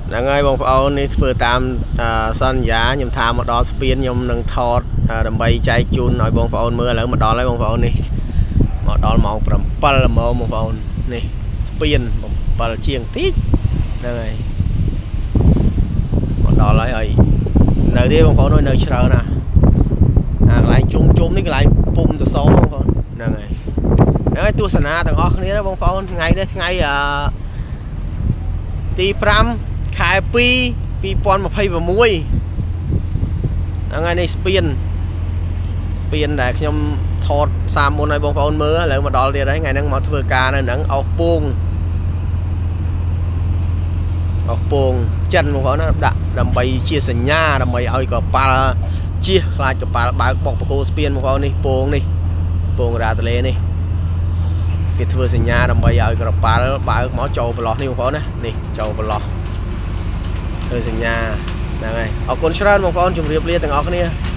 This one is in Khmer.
ហ្នឹងហើយបងប្អូននេះធ្វើតាមអឺសន្យាខ្ញុំថាមកដល់ស្ពានខ្ញុំនឹងថតអឺដើម្បីចែកជូនឲ្យបងប្អូនមើលឥឡូវមកដល់ហើយបងប្អូននេះមកដល់ម៉ោង7ល្មមបងប្អូននេះស្ពាន7ជាងតិចហ្នឹងហើយមកដល់ហើយហើយនៅទេបងប្អូនអើយនៅច្រើនណាស់អាកន្លែងជុំជុំនេះកន្លែងពុំតសបងប្អូនហ្នឹងហើយហ្នឹងហើយទស្សនាទាំងអស់គ្នាណាបងប្អូនថ្ងៃនេះថ្ងៃអឺទី5ខែ2 2026ហ្នឹងហើយនេះស្ពានស្ពានដែលខ្ញុំថតសាមុនឲ្យបងប្អូនមើលឥឡូវមកដល់ទៀតហើយថ្ងៃហ្នឹងមកធ្វើការនៅហ្នឹងអស់ពងអស់ពងចិនបងប្អូនណាដាក់ដើម្បីជាសញ្ញាដើម្បីឲ្យកប៉ាល់ជៀសខ្លាចកប៉ាល់បើកបុកបកគោស្ពានបងប្អូននេះពងនេះពងរាតលេនេះគេធ្វើសញ្ញាដើម្បីឲ្យកប៉ាល់បើកមកចូលប្រឡោះនេះបងប្អូនណានេះចូលប្រឡោះធ្វើសញ្ញាហ្នឹងហើយអរគុណច្រើនបងប្អូនជម្រាបលាទាំងអស់គ្នា។